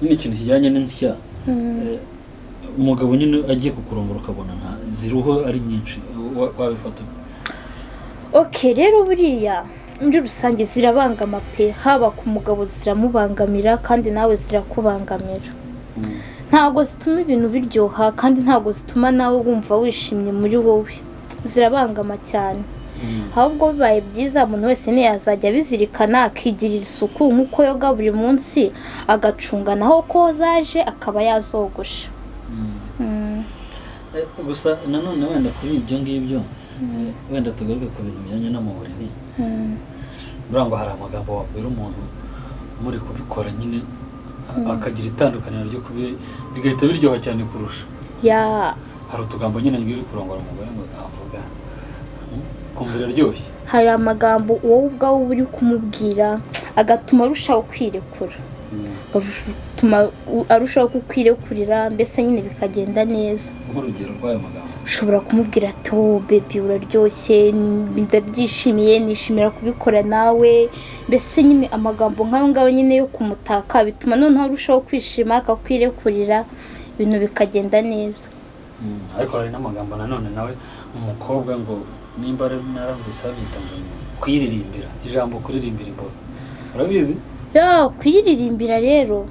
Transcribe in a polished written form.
Nyine ikintu kijyanye n'insya, umugabo nyine agiye kukurongora ukabona nta ziruho ari nyinshi, wabifata ute? OK, rero buriya muri rusange zirabangama pe. Haba ku mugabo ziramubangamira, kandi nawe zirakubangamira. Ntabwo zituma ibintu biryoha, kandi ntabwo zituma nawe wumva wishimye muri wowe. Zirabangama cyane. Ahubwo bibaye byiza umuntu wese ntiyazajya abizirikana, akigirira isuku nk'uko yoga buri munsi, agacunga naho ko zaje akaba yazogosha. Gusa nanone wenda kuri ibyo ngibyo, wenda tugaruke ku bintu bijyanye no mu buriri. Buriya ngo hari amagambo wabwira umuntu muri kubikora nyine, akagira itandukaniro ryo kubi bigahita biryoha cyane kurusha. Hari utugambo nyine mbwira uri kurongora umugore ngo avuga, kumva iraryoshye. Hari amagambo wowe ubwawe uba uri kumubwira agatuma arushaho kwirekura, agatuma arushaho kukwirekurira, mbese nyine bikagenda neza. Nk'urugero rw'ayo magambo? Ushobora kumubwira ati: "Oh baby, uraryoshye, ndabyishimiye, nishimira kubikora nawe." Mbese nyine amagambo nk'ayo ngayo nyine yo kumutaka bituma noneho arushaho kwishima, akakwirekurira, ibintu bikagenda neza. Ariko hari n'amagambo nanone nawe umukobwa ngo nimba ari narumvise babyita ngo ni kuyiririmbira, ijambo kuririmbira imboro, urabizi? Ya, kuyiririmbira rero.